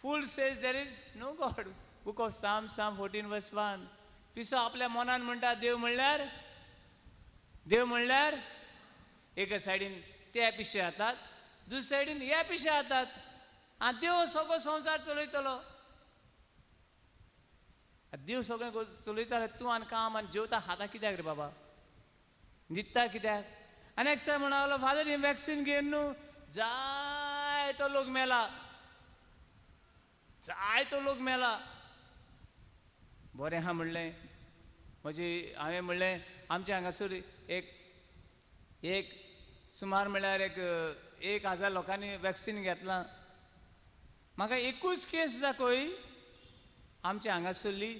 fool says there is no God, book of Psalm, Psalm 14 verse 1. पिसो आपल्या मनान म्हणटा देव म्हणल्यार, देव म्हणल्यार. एका सायडीन ते पिशे जातात, दुसरे सायडीन हे पिशे जातात, आनी देव सगळो संवसार चलयतलो. देव सगळें चलयता, तूं आनी काम आनी जेवता खाता कित्याक रे बाबा? न्हिदता कित्याक? आनी एक सर म्हणलो, फादर हें वॅक्सीन घेवन न्हू जायतो लोक मेला, जायतो लोक मेला. बरें आहा म्हणलें म्हजी, हांवें म्हणलें आमच्या हांगासर एक एक सुमार म्हणल्यार एक 1000 लोकांनी वॅक्सीन घेतलां. म्हाका एकूच केस दाखय आमच्या हांगासरली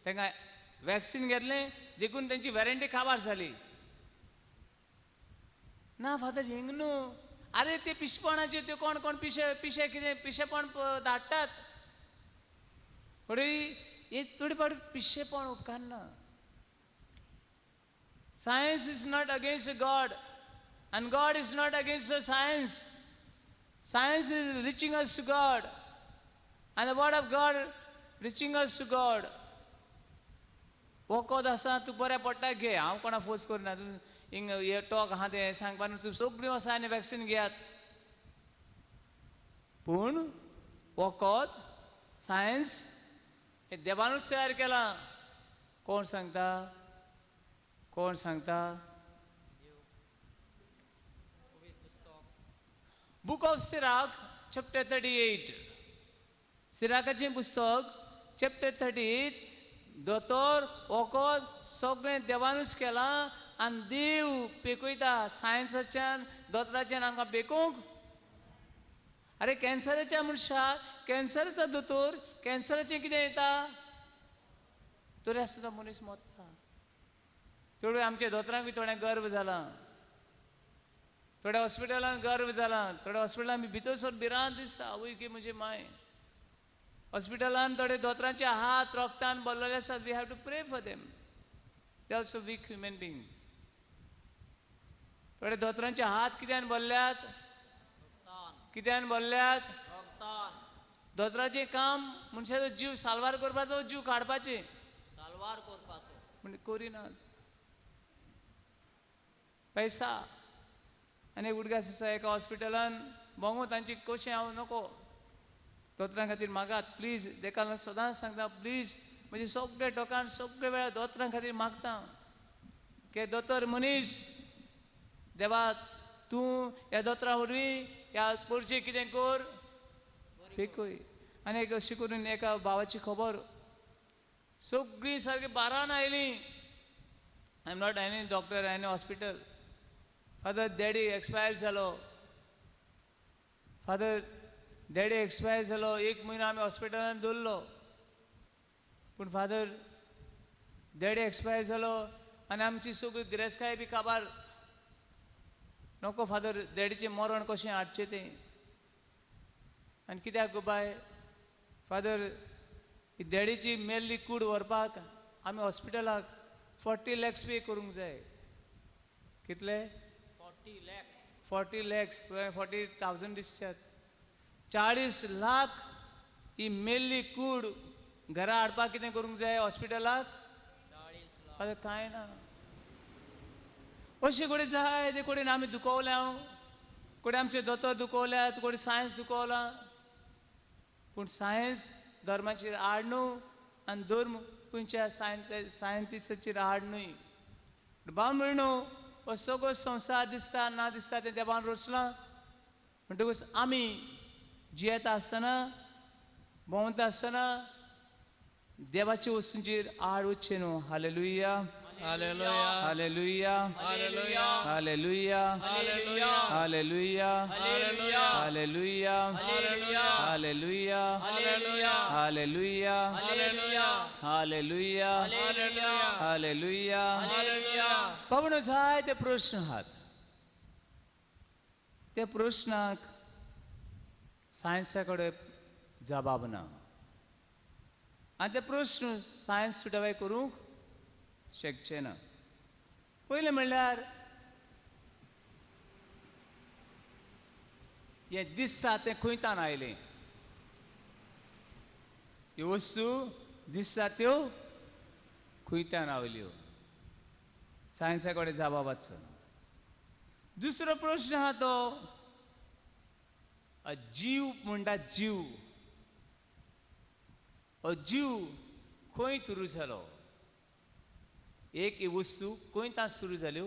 तांकां वॅक्सीन घेतलें देखून तेंची वॅरंटी काबार जाली. ना फादर हिंग न्हू, आरे ते पिशपणाचे त्यो कोण कोण पिशे पिशे कितें पिशेपण धाडटात. थोडी हे थोडी फावटी पिशेपण उपकारना. Science is not against God and God is not against the science. Science is reaching us to God and the word of God reaching us to God. वखद आसा तूं बऱ्या पडटा घे, हांव कोणा फोर्स करना. तूं हिंग हे टॉक आहा तें सांगपा न्हू, तूं सगळीं वसा आनी वॅक्सीन घेयात. पूण वखद सायन्स हें देवानूच तयार केलां. कोण सांगता? कोण सांगता? Book of Sirach chapter 38, सिराकाचें पुस्तक चॅप्टर 38. दोतोर वखद सगळें देवानूच केलां आनी देव पेकयता सायन्साच्यान दोतोराच्यान आमकां पेकोवंक. आरे कॅन्सराच्या मनशाक कॅन्सराचो दोतोर कॅन्सराचें कितें येता तरी आसता मनीस मरता. थोडे आमच्या दोतोरांक बी थोडें गर्व जाला, थोड्या हॉस्पिटलान गर्व जाला, थोड्या हॉस्पिटलान बी भितर सर भिरांत दिसता, आवय की म्हजी माय. हॉस्पिटलान थोडे दोतोरांचे हात रोगतान भरलेले आसात. We have to pray for them, they also weak human beings. थोडे दोतोरांचे हात कित्यान भरल्यात? कित्यान भरल्यात? दोतोराचें काम मनशाचो जीव साल्वार करपाचो, जीव काडपाचें, साल्वार करपाचो, पूण करिनात. पैसा. आनी एक उडगास आसा एका हॉस्पिटलान भोंगो तांची कशें हांव नको दोतोरां खातीर मागात प्लीज. तेका लागून सदांच सांगता प्लीज, म्हजे सगळे टोकान सगळे वेळार दोतोरां खातीर मागता की दोतोर मनीस देवा तूं ह्या दोतोरा वरवीं ह्या पोरचें कितें कर पेकय. आनी एक अशी करून एका भावाची खबर सगळीं सारकी बारान आयली. I am not any doctor any hospital. Father daddy expire जालो, फादर डॅडी एक्सपायर जालो. एक म्हयनो आमी हॉस्पिटलान दवरलो, पूण फादर डॅडी एक्सपायर जालो आनी आमची सगळी गिरेस्तकाय बी काबार. नको फादर डॅडीचें मरण कशें हाडचें तें. आनी कित्याक गो बाय फादर डॅडीची मेल्ली कूड व्हरपाक आमी हॉस्पिटलाक 40 lakhs पे करूंक जाय. कितले? 40 lakhs. 40 lakhs, 40,000 दिसतात. 40 लाख ही मेल्ली कूड घरा हाडपाक कितें करूंक जाय हॉस्पिटलाक? 40 लाख. आतां कांय ना. अशें कडेन जाय ते कडेन आमी दुखवल्या, कडेन आमचे दोतोर दुखवल्यात, कडेन सायन्स दुखवलां. पूण सायन्स धर्माचेर आड न्हू आनी धर्म खंयच्या सायंटिस्टाचेर आड न्हय. भाव भयणो हो सगळो संवसार दिसता ना दिसता तें देवान रचलां. म्हणटकूच आमी जियेता आसतना भोंवता आसतना देवाचे वस्तूंचेर आड वचचें न्हू. Hallelujah, hallelujah, hallelujah, hallelujah, hallelujah, hallelujah, hallelujah, hallelujah, hallelujah, hallelujah, hallelujah, hallelujah, hallelujah, hallelujah, hallelujah, hallelujah, hallelujah. Hallelujah. पावणो जाय ते प्रश्न आहात, त्या प्रश्नाक सायन्सा कडेन जबाब ना आनी ते प्रश्न सायन्स सुटावे करूंक शकचे ना. पयलें म्हणल्यार हें दिसता तें खंयतान आयलें? ह्यो वस्तू दिसता त्यो खंयतान आयल्यो? सायन्सा कडेन जबाब आसचो ना. दुसरो प्रश्न आहा तो जीव म्हणटा, जीव हो जीव खंय सुरू जालो? एक ही वस्तू खंय तां सुरू जाल्यो?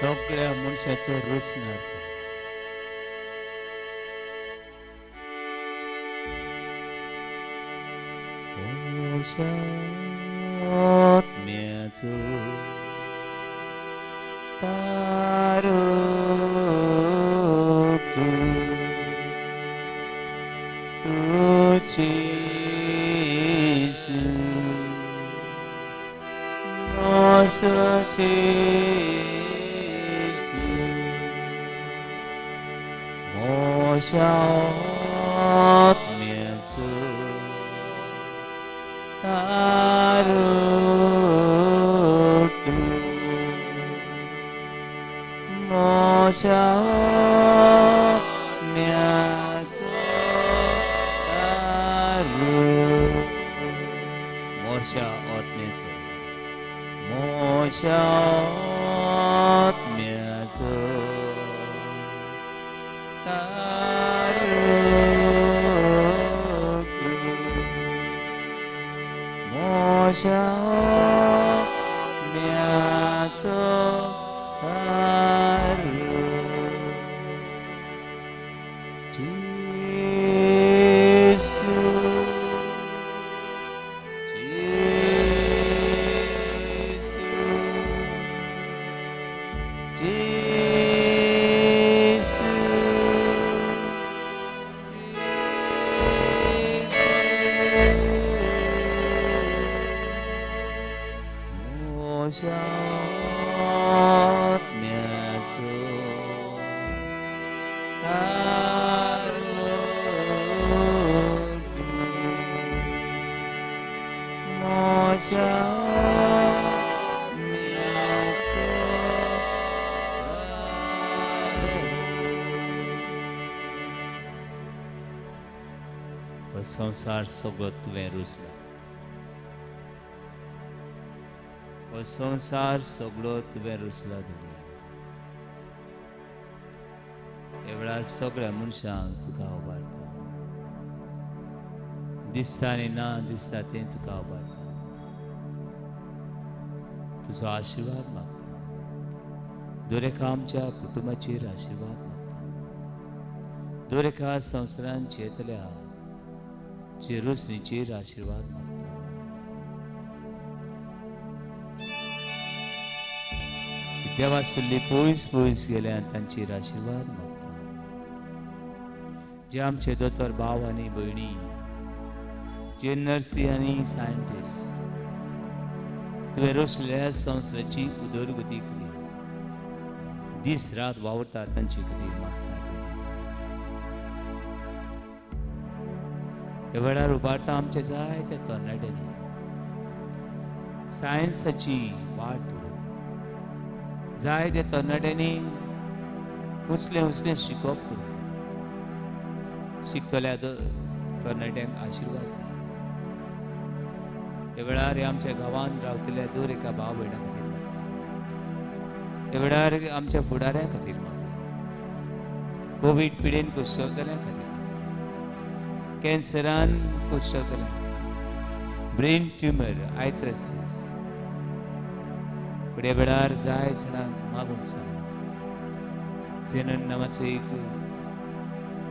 सगळ्या मनशाचो रोसणार तूं. आत्म्याचो तारो तूं तुझी म्हज्या आत्म्याचो तारो तूं म्हज्या आत्म्याचो तारो म्हज्या आत्म्याचो म्हज्या आत्म्याचो तारो तूं म्हज्या आत्म्याचो तारो जेसू जेसू जेसू म्हज्या आत्म्याचो तारो तूं म्हज्या आत्म्याचो तारो. हो संवसार सगळो तुवें रुजला, हो संवसार सगळो तुवें रुजला धुनी. ह्या वेळार सगळ्या मनशांक तुका उबारता, दिसता आनी ना दिसता तें तुका उबारता, तुजो आशिर्वाद मागता. दर एका आमच्या कुटुंबाचेर आशिर्वाद मागता, दर एका संवसारान जियेतल्या तुजे रोसणीचेर आशिर्वाद मागता. देवा सल्ली पयस पयस गेल्यान तांचेर आशिर्वाद मागता. जे आमचे दोतोर भाव आनी भयणी, जे नर्सी आनी सायंटिस्ट, तुवें रोसलेल्या संवसाराची उदरगती खातीर दीस रात वावुरता तांचे खातीर मागता. ह्या वेळार उबारता आमचे जायते तरणाट्यांनी सायन्साची वाट धरून, जायते तरणाट्यांनी उचलें उचलें शिकप करून शिकतल्या तरणाट्यांक आशिर्वाद दी. ह्या वेळार आमच्या गांवांत रावतल्या दर एका भाव भयणा खातीर मागता. ह्या वेळार आमच्या फुडाऱ्यां खातीर मागता, कोवीड पिडेन कोसळटल्या खातीर, कॅन्सरान कोसळटल्या खातीर, ब्रेन ट्युमर, आयथ्रसिस, फुडें वेळार जाय जाणांक मागूंक सांग. जेनन नांवाचो एक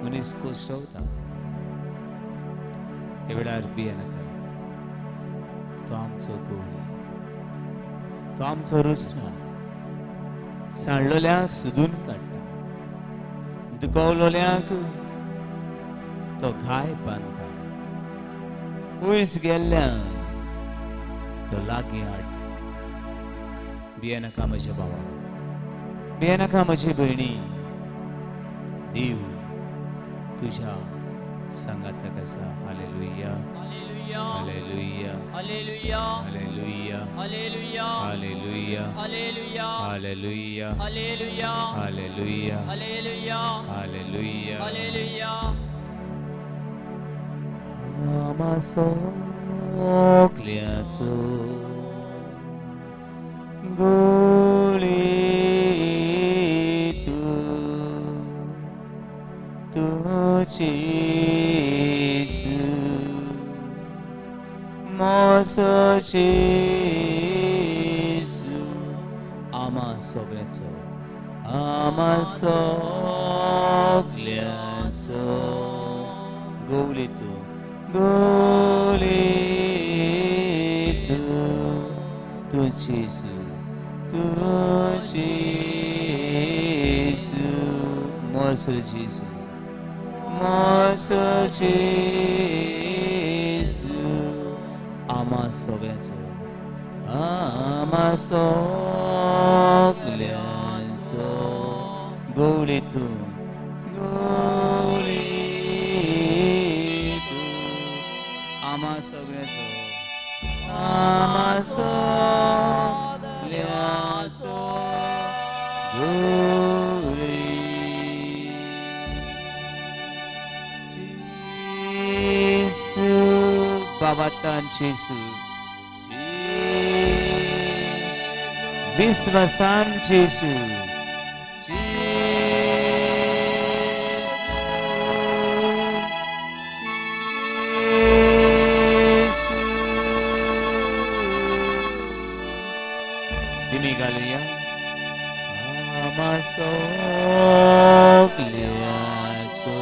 मनीस कोसळटा, ह्या वेळार भियेनाका, तो आमचो गोरी, तो आमचो रुसना, सांडलोल्यांक सोदून काडटा, दुखवलोल्यांक तो घाय बांदता, पयस गेल्ल्यांक तो लागीं हाडटा. भियेनाका म्हज्या भावा, भियेनाका म्हजी भयणी, देव तुज्या सांगाताक आसा. Hallelujah, hallelujah. Hallelujah, hallelujah. Hallelujah, hallelujah. Hallelujah, hallelujah. Hallelujah, hallelujah. Hallelujah, hallelujah. Hallelujah. Hallelujah. आमा सगल्याचो गोळी तूं तुजीस म्हजो जेजू. आमा सगळ्याचो आमा सगळ्यांचो गोवली तूं गोवली तूं तूं जेजू तूं जेजू मोसो जेजू मोसो जेजू आमा सगळ्यांचो आमा सगळ्यांचो गोवली तूं गोवली तूं आमा सगळ्यांचो आमा सगळ्यांचो गोवली जेजू बाबातान जेजू विश्वासान जेजू जेजू दिमी घालुया आमा सगळ्यांचो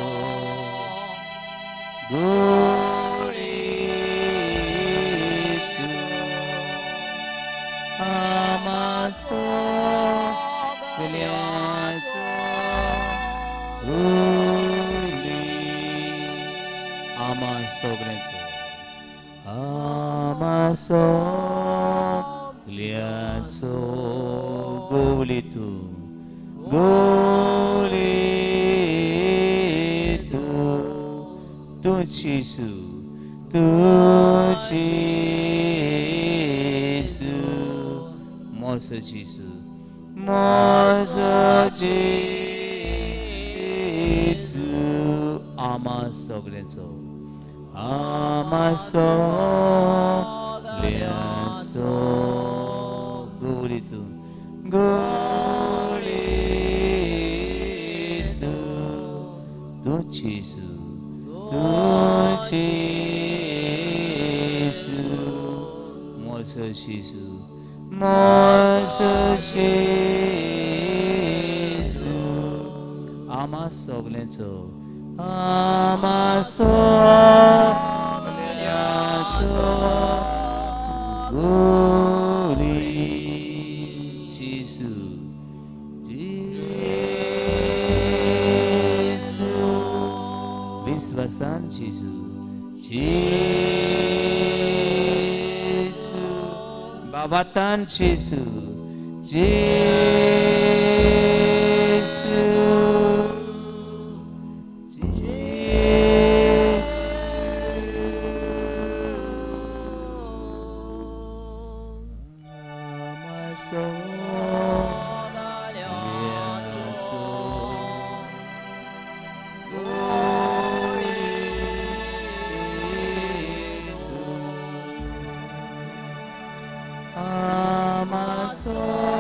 गोडी तूं आमा सगळ्यांचो गोडी आमा सगळ्यांचो आमा सगळ्यांचो गोवली तूं गोवली तूं तूं जेजू तूं जेजू मोसो जेजू मोसो जेजू आमा सगळ्यांचो आमा सगळ्यांचो गोवली तूं गोवली तूं तूं जेजू तूं जेजू मोसो जेजू मोसो जेजू आमा सगळ्यांचो आमा सगळ्यांचो गोली जेजू जेजू विश्वासान जेजू जेजू बाबातान जेजू जेजू जेजू आमा सगळ्यांचो गोडी तूं आमा सगळ्यांचो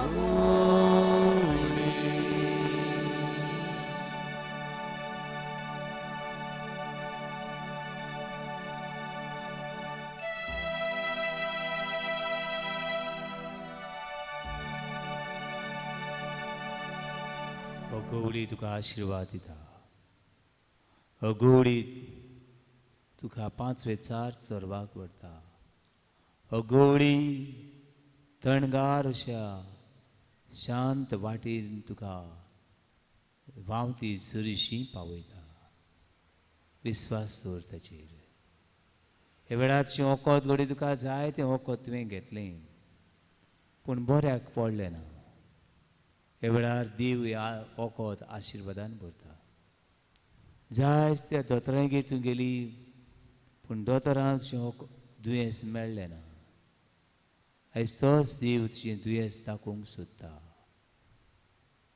गोडी. हो गौरी तुका आशिर्वाद दिता हो गौरी तुका पांचवे चार चोरवाक व्हरता हो गौरी थंडगार अशा शांत वाटेन तुका व्हांवती सुरिशी पावयता विस्वास दवर ताचेर ह्या वेळार तुजें वखद घडये तुका जाय तें वखद तुवें घेतलें पूण बऱ्याक पडलें ना ह्या वेळार देव ह्या वखद आशिर्वादान भरता जाय त्या दोतोरांगेर तूं गेली पूण दोतोरांक तुजें दुयेंस मेळ्ळें ना आयज तोच देव तुजें दुयेंस दाखोवंक सोदता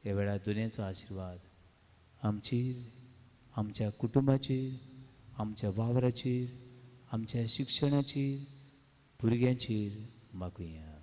ह्या वेळार दुनियेचो आशिर्वाद आमचेर आमच्या कुटुंबाचेर आमच्या वावराचेर आमच्या शिक्षणाचेर भुरग्यांचेर मागुया.